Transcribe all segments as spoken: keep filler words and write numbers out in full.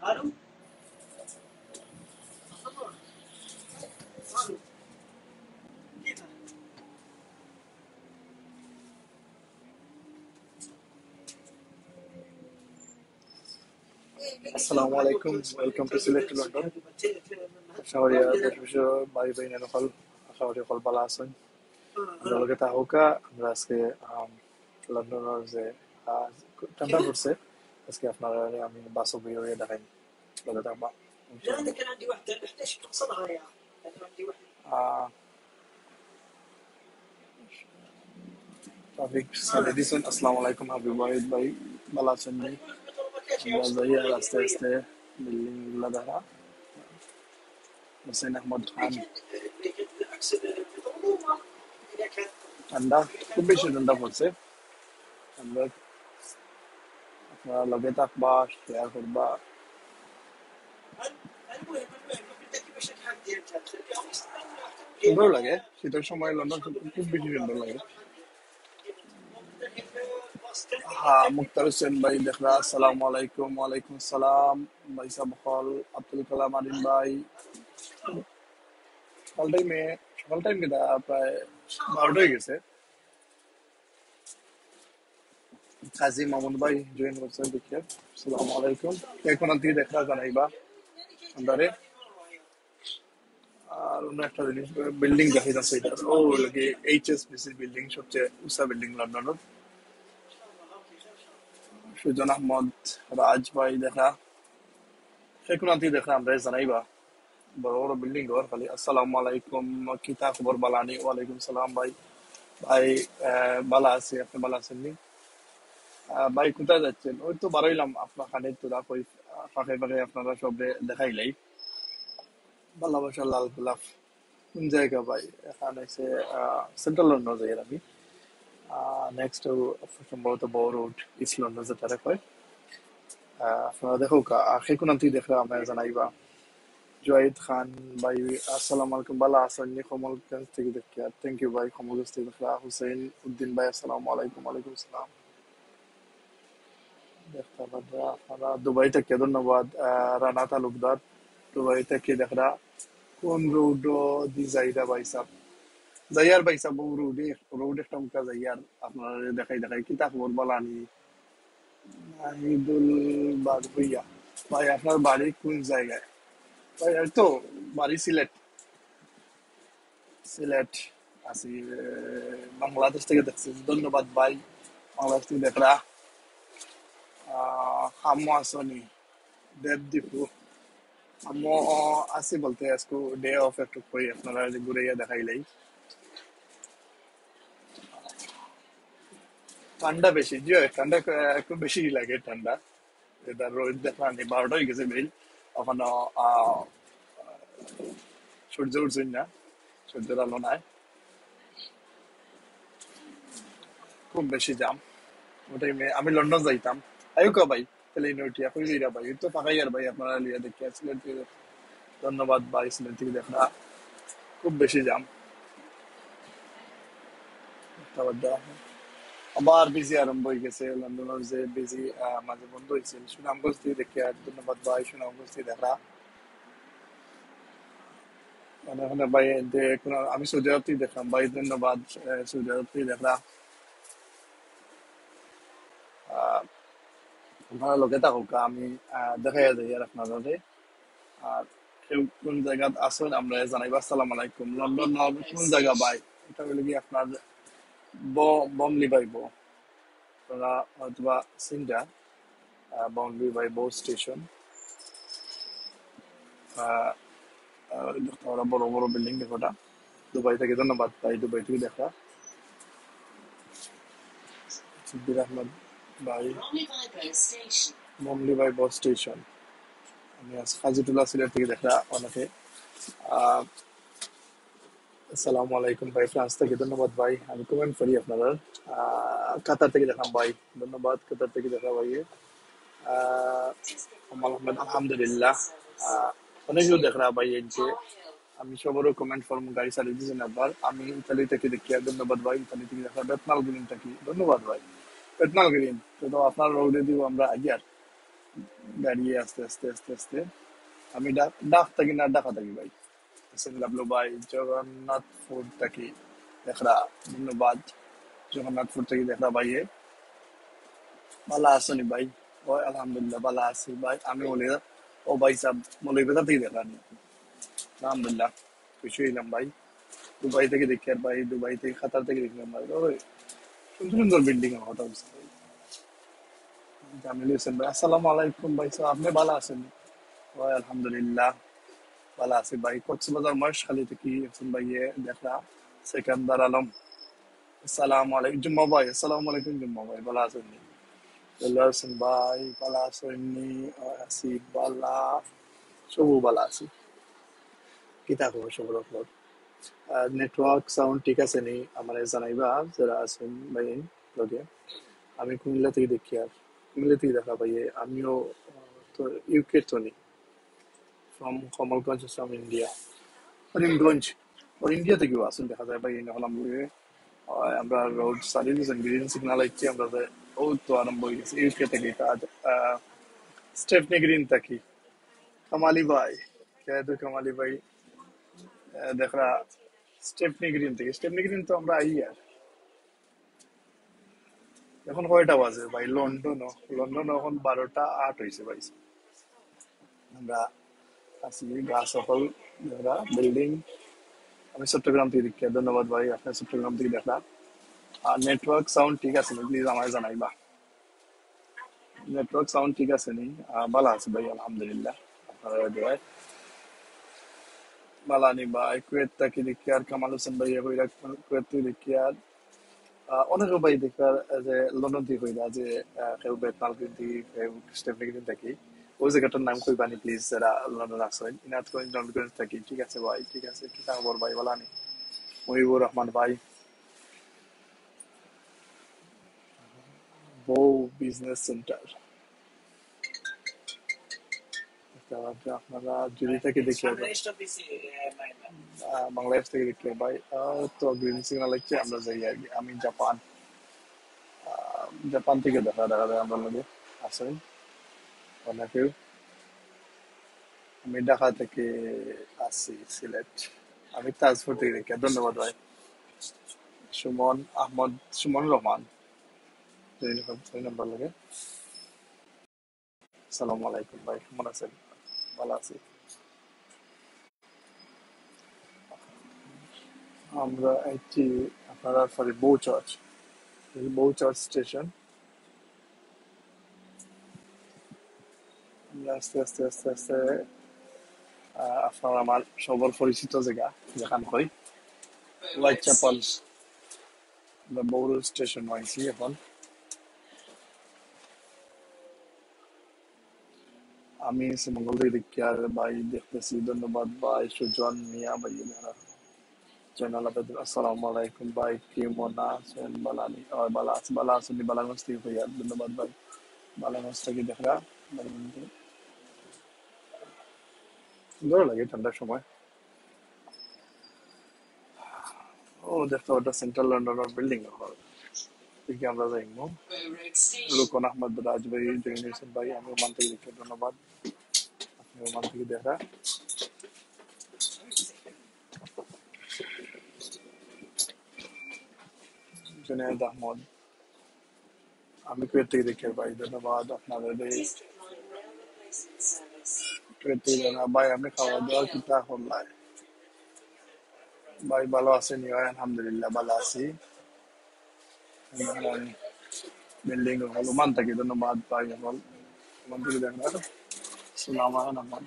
আসসালামু আলাইকুম, welcome to Sylhet to London. আশা করি, আহ, দেশ বিদেশর ভাই বইন সকল, আশা করি সকল ভালা আছইন। আমরার লগে থাকউক্কা, আমরা আজকে, আম, লন্ডনর যে, আহ, ঠান্ডা পড়ছে, আজকে আপনারারে আমি বাসো বইয়া বইয়া দেখাইমু। লগে থাকবা। আহ, তাফিক সালেহ দিছইন, আসসালামু আলাইকুম হাবিব ওয়াহিদ ভাই, ভালা আছইন নি? আমরা যাইয়ার আস্তে আস্তে বিল্ডিং গুলা দেখা। হোসেন আহমদ খান। ঠান্ডা, খুব বেশি ঠান্ডা পড়ছে। আমরা, আপনারা লগে থাকবা, শেয়ার করবা। সুন্দর লাগে শীতর সময় লন্ডন খুব, খুব বেশি সুন্দর লাগে। হ্যাঁ, মুক্তার হোসেন ভাই দেখরা, আসসালামু আলাইকুম। ওয়ালাইকুম আসসালাম ভাই সাহেব, হল আব্দুল কালাম আরিন ভাই। সকাল টাইমে, সকাল টাইম কিতা প্রায় বারোটা অই গেছে। কাজী মামুন ভাই জয়েন করছেন, দেখি। আসসালামু আলাইকুম। এখন আনতে দেখরা জানাইবা আমরারে। আর অন্য একটা জিনিস, বিল্ডিং দেখাইতাম, এটা ও লাগে এইচএসবিসি বিল্ডিং, সবচেয়ে উঁচা বিল্ডিং লন্ডনর। সুজন আহমদ, রাজ ভাই দেখরা, এখন আনতে দেখরা আমরারে জানাইবা। বড় বড় বিল্ডিং ঘর খালি। আসসালামু আলাইকুম, কিতা খবর, ভালা নি? ওয়ালাইকুম সালাম ভাই। ভাই, আহ, ভালা আছি, আপনি ভালা আছেন নি? আহ, ভাই, কোথায় যাচ্ছেন? ওই তো বারইলাম আপনার খানিক তোরা কই, আহ, ফাঁকে ফাঁকে আপনারা সবরে দেখাইলাই। ভালোবাসা লাল গোলাপ কোন জায়গা ভাই? এখান আছে, আহ, সেন্ট্রাল লন্ডন যাই আমি। আহ, নেক্সট সম্ভবত বউ রোড, ইস্ট লন্ডন যেটারে কয়। আহ, আপনারা দেখউক্কা, আর কে কোন আনতে দেখরা আমরারে জানাইবা। জুয়াইদ খান ভাই, আসসালামু আলাইকুম, ভালা আছইন নি? কমলগঞ্জ থাকি দেখিয়ার। Thank you ভাই, কমলগঞ্জ থাকি দেখরা। হুসেন উদ্দিন ভাই, আসসালামু আলাইকুম। ওয়ালাইকুম সালাম। দেখরা আপনারা দুবাই থাকি, ধন্যবাদ। আহ, রানা তালুকদার, দুবাই থাকি দেখরা। কোন রোড দি যাইরা ভাই সাহেব? যাইয়ার ভাই সাহেব, ও রোডে, রোড একটা মুখা যাইয়ার, আপনারারে দেখাই দেখাই। কিতা খবর, ভালা নি? নাহিদুল বাদ ভুইয়া। ভাই, আপনার বাড়ি কোন জায়গায়? ভাই, এই তো বাড়ি সিলেট। সিলেট আছি, এ, বাংলাদেশ থাকি দেখছি। ধন্যবাদ ভাই, বাংলাদেশ থাকি দেখরা। আহ, আম্মু আছো নি? দেব দীপু। আম্মু আছি বলতে আজকে ডে অফ, একটু কই আপনারারে ঘুরাইয়া দেখাইলাই। ঠান্ডা বেশি, জি অয়, ঠান্ডা, আহ, একটু বেশি লাগে ঠান্ডা। এটা রোদ দেখরা নি, বারোটা অই গেছে বেইল। এখনো, আহ, সূর্য উঠছে না, সূর্যর আলো নাই। খুব বেশি জ্যাম। ওটাই মে-, আমি লন্ডন যাইতাম। আইউক্কা ভাই, তাইলে ইনো উঠিয়া কই যাইরা ভাই? এই তো ফাঁকাই আর ভাই, আপনারারে লইয়া দেখিয়ার সিলেট থাকি। ধন্যবাদ ভাই, সিলেট থাকি দেখরা। খুব বেশি জ্যাম। তারপর দেখো, আবার বিজি আরম্ভ অই গেছে। লন্ডনর যে বিজি, আহ, মাঝে বন্ধ অইছিল। সুনামগঞ্জ থাকি দেখিয়ার। ধন্যবাদ ভাই, সুনামগঞ্জ থাকি দেখরা। মানে, মানে ভাই, এতে এখন আমি সৌদি আরব থাকি দেখলাম ভাই, ধন্যবাদ, আহ, সৌদি আরব থাকি দেখরা। আহ, আপনারা লগে থাকউক্কা, আমি, আহ, দেখাইয়া যাই আর আপনারারে। আর কেউ কোন জাগাত আছইন, আমরারে জানাইবা। আসসালামু আলাইকুম। লন্ডন না, কোন জাগা ভাই? এটা অইলো কি আপনার ব-, বমলি ভাই বউ। আপনারা হয়তোবা চিনরা, আহ, বমলি ভাই বউ স্টেশন। আহ, আহ, দেখরা বড় বড় বিল্ডিং দেখরা। দুবাই থাকি ধন্যবাদ ভাই, দুবাই থাকি দেখরা। সিদ্দিক আহমদ ভাই, বমলি ভাই বউ স্টেশন। আমি আছি হাজিটুলা সিলেট থাকি দেখরা অনেকে। আহ, আসসালামু আলাইকুম ভাই, ফ্রান্স থাকি ধন্যবাদ ভাই, আমি কমেন্ট করি আপনারার। আহ, কাতার থাকি দেখলাম ভাই, ধন্যবাদ কাতার থাকি দেখরা ভাই। আহ, কামাল আহমেদ, আলহামদুলিল্লাহ। আহ, অনেকেউ দেখরা ভাই, এই যে আমি সবরও কমেন্ট ফরমু, গাড়ি চালাই দিছেন আবার। আমি ইতালি থাকি দেখিয়ার, ধন্যবাদ ভাই, ইতালি থাকি দেখরা। বেতনাল গ্রিন থাকি ধন্যবাদ ভাই, বেতনাল গ্রিন। তো, তো আপনার রোডে দিব আমরা আগে আর গাড়ি আস্তে আস্তে আস্তে আস্তে। আমি ঢা-, ঢাকা থাকি না, ঢাকা থাকি ভাই। এস এম ডাব্লিউ ভাই, জগন্নাথপুর থাকি দেখরা, ধন্যবাদ। জগন্নাথপুর থাকি দেখরা ভাইয়ে। ভালা আছনি ভাই? ও আলহামদুলিল্লাহ, ভালা আছি ভাই। আমি মৌলভীবাজার, ও ভাই সাহেব, মৌলভীবাজার থাকি দেখরা নি? আলহামদুলিল্লাহ, খুশি অইলাম ভাই। দুবাই থাকি দেখিয়ার ভাই, দুবাই থাকি, কাতার থাকি দেখলাম ভাই। ওই সুন্দর সুন্দর বিল্ডিং অর কথা অইছে ভাই। জামিল হোসেন ভাই, আসসালামু আলাইকুম ভাই সাহেব, আপনে ভালা আছনি? ওই আলহামদুলিল্লাহ, ভালা আছি ভাই। কক্সবাজার মহেশখালী থাকি একজন ভাইয়ে দেখরা, সেকান্দার আলম। আসসালামু আলাইকুম জুম্মা ভাই, আসসালামু আলাইকুম জুম্মা ভাই, ভালা আছনি? দেলোয়ার হোসেন ভাই, ভালা আছনি? ওই আছি ভালা, সবউ ভালা আছি। কিতা খবর সবর খবর? আহ, নেটওয়ার্ক সাউন্ড ঠিক আছে নি? আমারে জানাইবা যারা আছইন ভাই লগে। আমি কুমিল্লা থাকি দেখিয়ার, কুমিল্লা থাকি দেখরা ভাইয়ে। আমিও, আহ, তো ইউকে তো নি, from কমলগঞ্জ, from ইন্ডিয়া, করিমগঞ্জ। ও ইন্ডিয়া থাকিও আছইন দেখা যায় ভাই, এই হলাম লগে। আহ, আমরা রোড সারি দিয়েছেন, গ্রিন সিগন্যাল আইছে, আমরা যে, ও তো আরম্ভ অই গেছে। ইউকে থাকি কাজ, আহ, স্টেফনি গ্রিন থাকি। কামালি ভাই, কে তো কামালি ভাই, আহ, দেখরা স্টেফনি গ্রিন থাকি। স্টেফনি গ্রিন তো আমরা আইয়ার। এখন কয়টা বাজে ভাই? লন্ডনও, লন্ডনও এখন বারোটা আট অইছে ভাই। আমরা আছি গাছ অকল, দেখরা বিল্ডিং। আমি চট্টগ্রাম থাকি দেখিয়ার, ধন্যবাদ ভাই, আপনে চট্টগ্রাম থাকি দেখরা। আর নেটওয়ার্ক সাউন্ড ঠিক আছে নি, প্লিজ আমারে জানাইবা। নেটওয়ার্ক সাউন্ড ঠিক আছে নি? আহ, ভালা আছি ভাই, আলহামদুলিল্লাহ, আপনারার দোয়ায়। ভালা আছনি ভাই? কুয়েত থাকি দেখিয়ার, কামাল হোসেন ভাই, কইরা কুয়েত থাকি দেখিয়ার। আহ, অনেকে ভাই দেখিয়ার, আহ, যে লন্ডন থাকি কইরা যে, আহ, কেউ বেতনাল থাকি, কেউ স্টেফনি গ্রিন থাকি। ওই জাগাটার নাম কইবা নি প্লিজ, যারা লন্ডন আছইন। ইনাত কইন লন্ডন থাকি। ঠিক আছে ভাই, ঠিক আছে। কিতা খবর ভাই, ভালা আছনি? মহিবুর রহমান ভাই। বউ বিজনেস সেন্টার। আপনারা যদি থাকি দেখিয়ার, আহ, বাংলাদেশ থাকি দেখিয়ার ভাই, আহ, তো গ্রিন সিগন্যাল আইছে, আমরা যাই আর কি। আমি জাপান, আহ, জাপান থাকি দেখরা, দেখরা যায় আমরার লগে আছইন অনেকেউ। আমি ঢাকা থাকি আছি, সিলেট। আমি তাজপুর থাকি দেখিয়ার, ধন্যবাদ ভাই। সুমন আহমদ, সুমন রহমান, দুই নম্বর, দুই নম্বর লগে। আসসালামু আলাইকুম ভাই, কেমন আছেন? ভালা আছি। আমরা আইছি আপনারার, সরি, বউচর, এই বউচর স্টেশন। আমরা আস্তে আস্তে আস্তে আস্তে, আহ, আপনার আমার সবর পরিচিত জাগা, যেখান কই হোয়াইট চ্যাপেল। আমরা বউরোড স্টেশন আইছি এখন। আমি শ্রীমঙ্গল থাকি দেখিয়ার ভাই দেখতেছি, ধন্যবাদ ভাই। সুজন মিয়া ভাই, চ্যানেল আপনাদের, আসসালামু আলাইকুম ভাই, কেমন আছেন? ভালা আছনি? ও, ভালা আছি, ভালা আছনি? বালাগঞ্জ থাকি ভাইয়া, ধন্যবাদ ভাই। বালাগঞ্জ থাকি দেখরা, বালাগঞ্জ থাকি। সুন্দর লাগে ঠান্ডার সময়। ও, দেখতে পারো সেন্ট্রাল লন্ডনর বিল্ডিং অকল। দেখি আমরা যাইমু। রুকন আহমদ রাজ ভাই, জয়েন হইছেন ভাই, আমি ওমান থাকি দেখি, ধন্যবাদ। আপনে ওমান থাকি দেখরা। জুনায়েদ আহমদ, আমি কুয়েত থাকি দেখিয়ার ভাই, ধন্যবাদ আপনারারে। কুয়েত থাকি দেখরা ভাই, আপনে খাওয়া দাওয়া কিতা করলা? ভাই ভালা আছনি? ভাই আলহামদুলিল্লাহ ভালা আছি। বিল্ডিং অকল ওমান থাকি, ধন্যবাদ ভাই অকল। ওমান থাকি দেখরা। সুনাম আহমদ।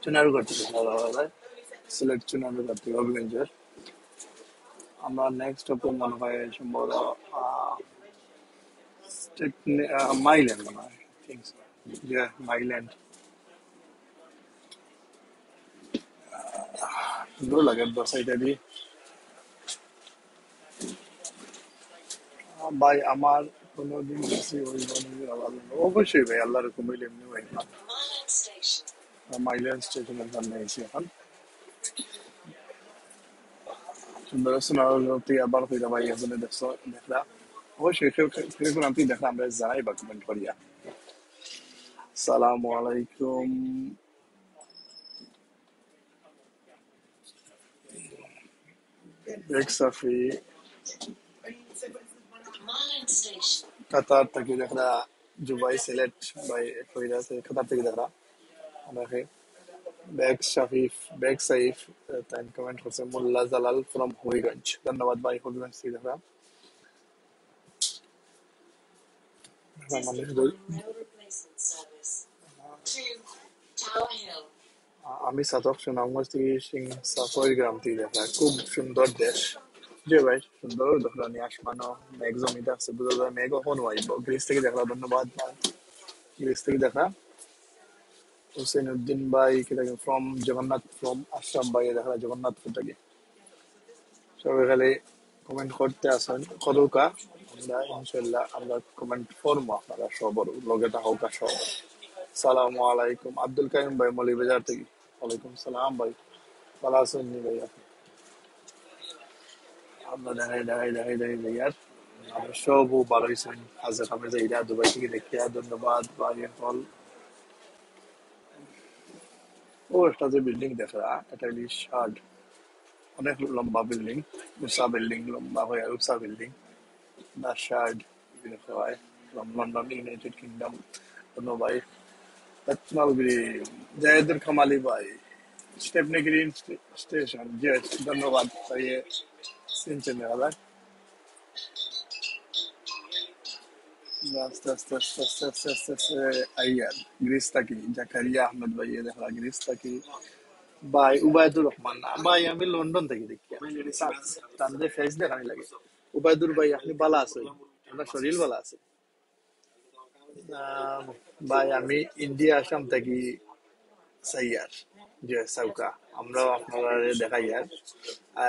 চুনারুঘাট থাকি দেখরা ভাই। সিলেট চুনারুঘাট থাকি, হবিগঞ্জর। আমরা নেক্সট হবো মনে হয় সম্ভবত, আহ, স্টেফনি, আহ, মাইল্যান্ড মনে হয়, I think so. Yeah, my land. Ah, সুন্দর লাগে বর্ষা ইত্যাদি। আহ, ভাই, আমার কোনোদিন বেশি ওই মনে হয় আল্লাহ, অবশ্যই ভাই, আল্লাহর হুকুম অইলে এমনি হয় না। আহ, মাইল্যান্ড স্টেশনের সামনে আছি এখন। সুন্দর সুন্দর তুই আবার কইরা ভাই, এখানে দেখছো, দেখরা। অবশ্যই কেউ, কেউ, কেউ, কেউ তুই দেখরা, আমরা জানাইবা কমেন্ট করিয়া। সালামু আলাইকুম। বেগ সাফি, কাতার থাকি দেখরা। জুবাই সিলেট ভাই কইরা আছে, কাতার থাকি দেখরা। ওনাকে বেগ সাফি, বেগ সাইফ, তাইন কমেন্ট করছে, মোল্লা জালাল from হবিগঞ্জ। ধন্যবাদ ভাই, হবিগঞ্জ থাকি দেখরা। আমি সাদক, সুনামগঞ্জ থাকি সিং সাফর গ্রাম থাকি দেখরা। খুব সুন্দর দেশ। জি ভাই, সুন্দর দেখরা নি, আসমানও মেঘ জমিতে আছে, বুঝা যায় মেঘ অখন আইব। গ্রিস থাকি দেখরা, ধন্যবাদ ভাই। গ্রিস থাকি দেখরা। হুসেন উদ্দিন ভাই, কি দেখরা, from জগন্নাথ, from আশরাফ ভাই দেখরা, জগন্নাথপুর থাকি। সবাই খালি কমেন্ট করতে আছেন, করুকা। আমরা ইনশাল্লাহ আমরা কমেন্ট করবো, আপনারা সবর লগে থাকুকা সব। সালামু আলাইকুম আব্দুল কাইম ভাই, মৌলভীবাজার থাকি। ওয়ালাইকুম সালাম ভাই, ভালা আছইন নি ভাই আপনি? আমরা দেখাই, দেখাই, দেখাই, দেখাই ভাই, আর আমরা সব ভালা আছইন। হাজার হামেজা ইরা দুবাই থাকি দেখিয়া, ধন্যবাদ ভাই। অকল ও একটা যে বিল্ডিং দেখরা, এটা ইলিশ হাট, অনেক লম্বা বিল্ডিং, উঁচা বিল্ডিং, লম্বা হয় আর উঁচা বিল্ডিং। দা শার্ড, হয়, from লন্ডন, ইউনাইটেড কিংডম। ধন্য ভাই। রত্নালগিরি, জায়েদুর কামালি ভাই, স্টেপনি গ্রিন স্টে-, স্টেশন, জি, ধন্যবাদ ভাই, চিনছেন দাদা। আস্তে আস্তে, আস্তে আস্তে, আস্তে আস্তে, আস্তে আইয়ার। গ্রিস থাকি, জাকারিয়া আহমেদ ভাই, এ দেখরা, গ্রিস থাকি। ভাই, উবায়দুর রহমান, না, ভাই, আমি লন্ডন থাকি দেখি। তানরে ফেস দেখানি লাগে। উবায়দুর ভাই, আপনি ভালা আছইন? আপনার শরীর ভালা আছে? আহ, ভাই, আমি ইন্ডিয়া আসাম থাকি সাইয়ার। জি, সাউকা। আমরাও আপনারারে দেখাইয়ার।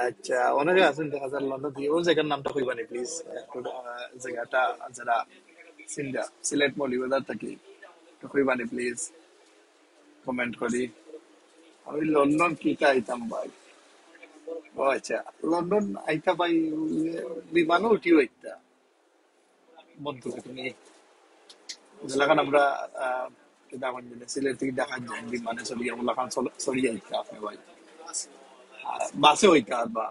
আচ্ছা, অনেকে আছেন দেখা যায় লন্ডন থাকি। ওই জায়গার নামটা কইবানি, প্লিজ? একটু, আহ, জায়গাটা যারা সিলেট মৌলভীবাজার থাকি, একটু কইবানি, প্লিজ? কমেন্ট করি। আমি লন্ডন কিতা আইতাম ভাই? ও আচ্ছা, লন্ডন আইতা ভাই, বিমানও উঠিও আইতা। বন্ধু, তুমি যেলাখান আমরা, আহ, কিতা কইন জানি, সিলেট থাকি ঢাকা যাই, বিমানে চড়িয়া, ওলাখান চল-, চড়িয়া আইতা আপনি ভাই। আর বাসে হইতা আর বা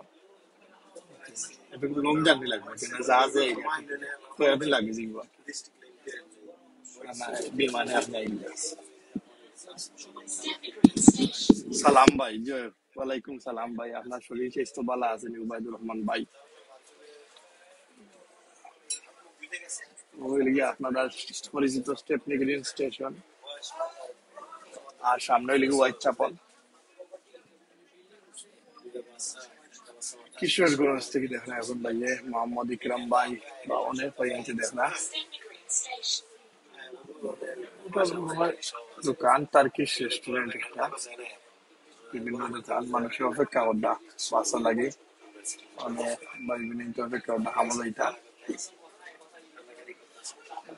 একটু লং জার্নি লাগবে, কিন্তু জাহাজে আইলে কয়েকদিন লাগে যাইব। না, বিমানে আপনি আইলে। সালাম ভাই, জি, ওয়ালাইকুম সালাম ভাই, আপনার শরীর স্বাস্থ্য ভালা আছে নি উবায়দুর রহমান ভাই? ওই লিগে আপনারা পরিচিত স্টেপনি গ্রিন স্টেশন, আর সামনে ওই লিগে হোয়াইট চ্যাপেল। কিশোরগঞ্জ থাকি দেখরা এখন ভাইয়ে, মোহাম্মদ ইকরাম ভাই বা অনেক ভাই আছে দেখরা। ওটা আমার দোকান, টার্কিশ রেস্টুরেন্ট একটা। বিভিন্ন দোকান, মানুষে অপেক্ষা কররা, বাসর লাগি। মানে, ভাই বোনে অপেক্ষা কররা, হামলা এটা।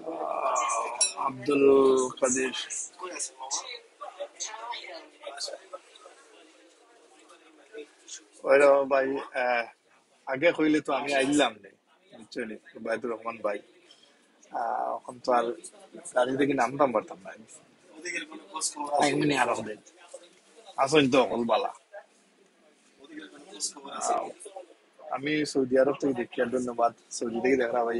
আহ, আব্দুল কাদির। ওই রে ভাই, আহ, আগে কইলে তো আমি আইলাম নে, বুঝছো নি, উবায়দুর রহমান ভাই। আহ, এখন তো আর গাড়ি থাকি নামতাম পারতাম না। আই মিনি আরো দিন। আসুন তো, হকল ভালা। আহ, আমি সৌদি আরব থাকি দেখি, আর ধন্যবাদ। সৌদি থাকি দেখরা ভাই।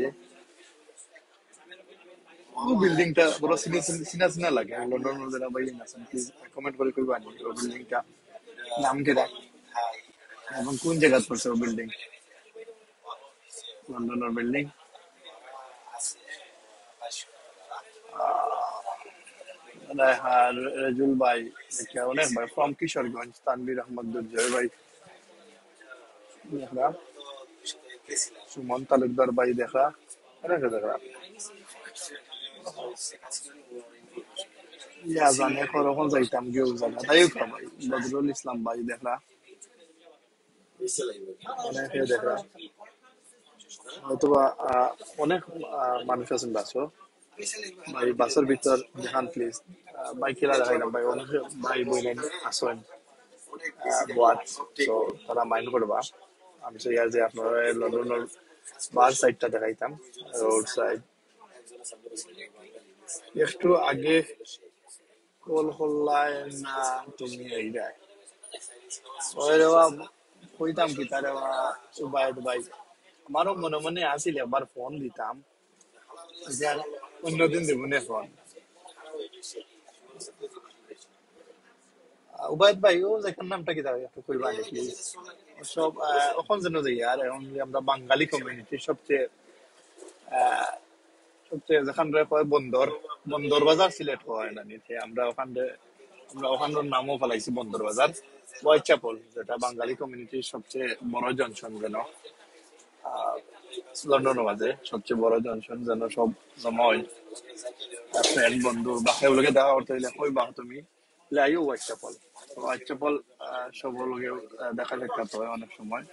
ও বিল্ডিংটা বড় চিনা চিনা, চিনা চিনা লাগে। লন্ডনর যারা ভাই আছেন, প্লিজ কমেন্ট করি কইবানি ও বিল্ডিংটা নাম কিতা এবং কোন জাগাত পড়ছে ও বিল্ডিং। লন্ডনর বিল্ডিং। আহ, রায়হান, রাজুল ভাই, দেখি অনেক ভাই, from কিশোরগঞ্জ, তানভীর আহমদ দুর্জয় ভাই, দেখরা। সুমন তালুকদার ভাই, দেখরা। অনেকে দেখরা। ইয়া জানে কখন যাইতাম গিয়ে জায়গা। তাই ভাই, বদরুল ইসলাম ভাই, দেখরা। অনেকে দেখরা। হয়তোবা, আহ, অনেক, আহ, মানুষ আছেন বাসো। ভাই, বাসর ভিতর দেখান, প্লিজ। আহ, ভাই, খেলা দেখাইলাম, ভাই, অনেক ভাই বোন আছেন। আহ, বয়াত, so, তারা মাইন্ড করবা। আমি চাই আর যে আপনারা লন্ডনর বার সাইডটা দেখাইতাম, রোড সাইড। একটু আগে কল করলায় না তুমি, এই দেখ। ওই রে বাবা, কইতাম কিতা রে বাবা, উবায়দ ভাই। আমারও মনে মনে আছিল একবার ফোন দিতাম, যে আর অন্যদিন দিব না ফোন। আহ, উবায়দ ভাই, ও যেখান নামটা কিতা, একটু কইবা নি, please? সব, আহ, অখন যেন যাই আর, এখন যে আমরা বাঙালি কমিউনিটির সবচেয়ে, আহ, সবচেয়ে যেখান রে কয় বন্দর, বন্দর বাজার সিলেট কয় না নিতে, আমরা ওখান রে, আমরা ওখানর নামও ফালাইছি বন্দর বাজার, হোয়াইট চ্যাপেল, যেটা বাঙালি কমিউনিটির সবচেয়ে বড় জংশন যেন, আহ, লন্ডনর মাঝে সবচেয়ে বড় জংশন যেন সব জমা হয়। ফ্রেন্ড বন্ধু বাকে ওগুলোকে দেখা করতে হইলে কই বা তুমি লে আইও হোয়াইট চ্যাপেল। হোয়াইট চ্যাপেল, আহ, সব লগে, আহ, দেখা সাক্ষাৎ হয় অনেক সময়।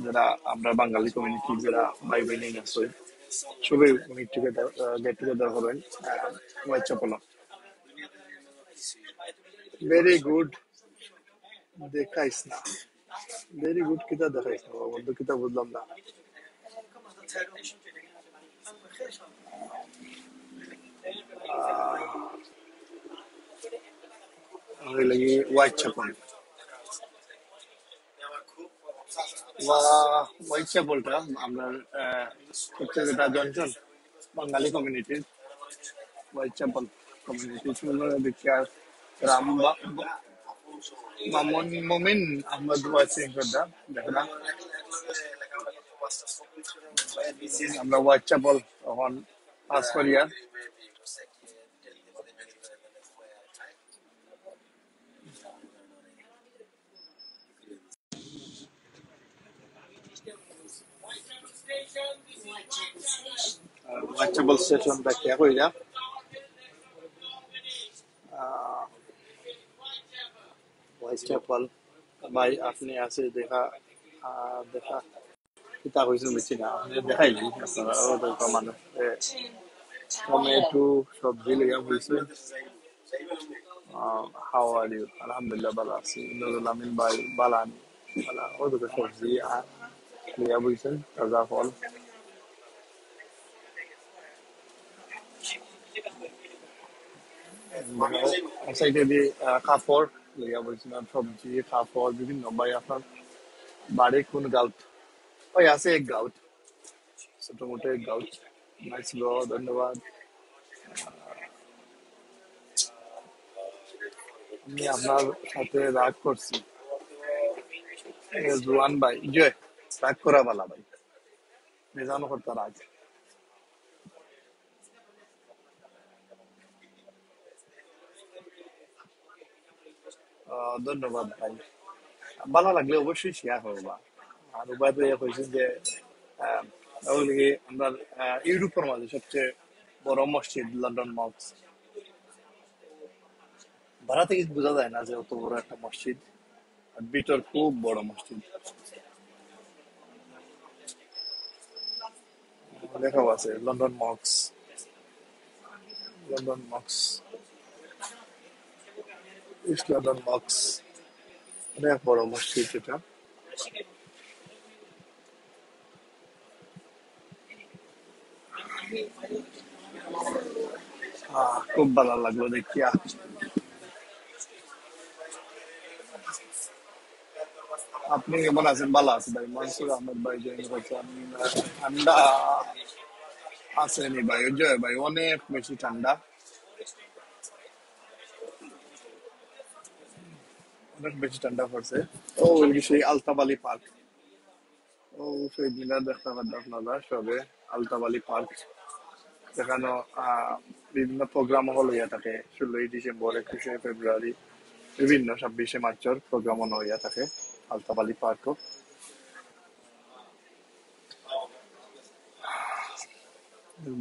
যারা আমরা বাঙালি কমিউনিটি, যারা ভাই বইন আছে, সবাই মিট টুগেদার, গেট টুগেদার করেন, আহ, হোয়াইট চ্যাপেল। Very good. দেখাইস না। ভেরি গুড, কিতা দেখাইস না বাবা, বন্ধু, কিতা বুঝলাম না। আহ, আমি লাগি হোয়াইট চ্যাপেল। ওয়া-, হোয়াইট চ্যাপেলটা আমরা, আহ, সবচেয়ে যেটা জনজন বাঙালি কমিউনিটির, হোয়াইট চ্যাপেল কমিউনিটি, সুন্দর দেখি। আর রাম বা-, মামুন মমিন আহমদ ওয়াচিং করদা, দেখো না? আমরা হোয়াইট চ্যাপেল তখন পাস করিয়া। হোয়াইট চ্যাপেল স্টেশন দেখিয়া কইরা। আহ, হোয়াইট চ্যাপেল, ভাই, আপনি আছে দেখা, আহ, দেখা, কিতা কইছেন বুঝছি না, আপনি দেখাইলি, আপনারা ওদের মানুষ, এ, টমেটো, সবজি লইয়া বইছে। আহ, how are you? আলহামদুলিল্লাহ, ভালা আছি। নুরুল আমিন ভাই, ভালা আনি? ভালা। ওই দেখো সবজি, আহ, লইয়া বইছেন, তাজা ফল। আর সাইডে দিয়ে, আহ, কাপড় লইয়া বইছেন, আর সবজি, কাপড়, বিভিন্ন। ভাই, আপনার বাড়ি কোন গাঁওত? ওই আছে এক গাঁওত। ছোট মোটো এক গাঁওত। নাইস ব্রো, ধন্যবাদ। আমি আপনার সাথে রাগ করছি। এ, জুয়ান ভাই, যে রাগ করা বালা ভাই। বেজানো করতে রাগ। আহ, ধন্যবাদ ভাই। ভালা লাগলে অবশ্যই শেয়ার করবা। আর উবায়দ ভাইয়া কইছেন যে, আহ, ওগুলি আমরা, আহ, ইউরোপের মাঝে সবচেয়ে বড় মসজিদ লন্ডন মক্স। বারা থাকি বুঝা যায় না যে অত বড় একটা মসজিদ, আর ভিতর খুব বড় মসজিদ। লেখাও আছে London Mox, London Mox, east London Mox, অনেক বড় মসজিদ এটা। আহ, খুব ভালা লাগলো দেখিয়া। আপনি কেমন আছেন? ভালা আছি ভাই। মনসুর আহমেদ ভাই জয়েন করছেন। ঠান্ডা আছে নি ভাই? জয় ভাই, অনেক বেশি ঠান্ডা, অনেক বেশি ঠান্ডা পড়ছে। ও, ওই সেই আলতাবালি পার্ক, ও, শহীদ মিনার দেখতে পারেন আপনারা সবে, আলতাবালি পার্ক। এখানে, আহ, বিভিন্ন প্রোগ্রাম হল হইয়া থাকে, ষোলোই ডিসেম্বর, একুশে ফেব্রুয়ারি, বিভিন্ন ছাব্বিশে মার্চের প্রোগ্রাম হইয়া থাকে আলতাবালি পার্কও।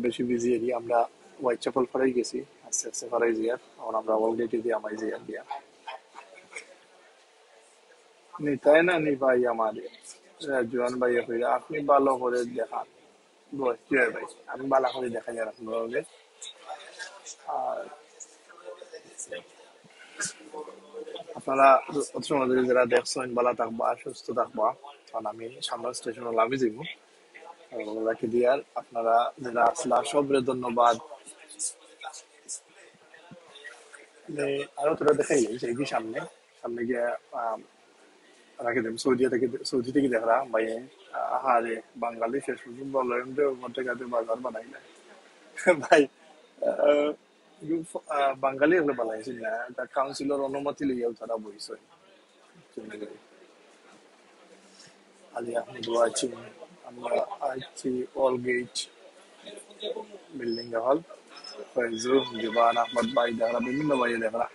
বেশি বিজি এরিয়া। আমরা হোয়াইট চ্যাপেল ফারাই গেছি, আস্তে আস্তে ফারাই যাইয়ার। এখন আমরা ওয়াল গেটে দিয়ে আমাই যাইয়ার গিয়া। নিতাই না নি ভাই আমার, জুয়ান ভাই কইরা, আপনি ভালো করে দেখান। বস, জি ভাই, আমি ভালো করে দেখা যার আপনার লগে। আর আপনারা অত সময় ধরে যারা দেখছেন, ভালো থাকবা, সুস্থ থাকবা, কারণ আমি সামনের স্টেশনে লামি যাইব। রাখি দিয়ার আপনারা যারা আসলা, সবরে ধন্যবাদ। মানে, আরো তোরা দেখাইলে যে কি সামনে, সামনে গিয়া, আম, রাখে দেন সৌদি থেকে, সৌদি থেকে দেখরা ভাই, আহারে, বাঙালি শেষ পর্যন্ত লয়ন রে, মধ্যে ঘাটে বাজার বানাইলা। ভাই, আহ, ইউ ফ-, আহ, বাঙালি হলে বানাইছি না, তা কাউন্সিলর অনুমতি লইয়াও তারা বইছে। আলী আহমদ ওয়াচিং, আমরা আইছি অল গেট বিল্ডিং হল, ফয়জু, দিবান, আহমদ ভাই, দেখরা বিভিন্ন ভাই দেখরা।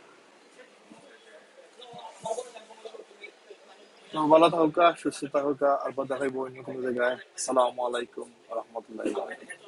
তো ভালো থাকুকা, সুস্থ থাকুকা, আবার দেখাইবো অন্য কোনো জায়গায়। আসসালামু আলাইকুম ওয়া রাহমাতুল্লাহি ওয়া বারাকাতুহু।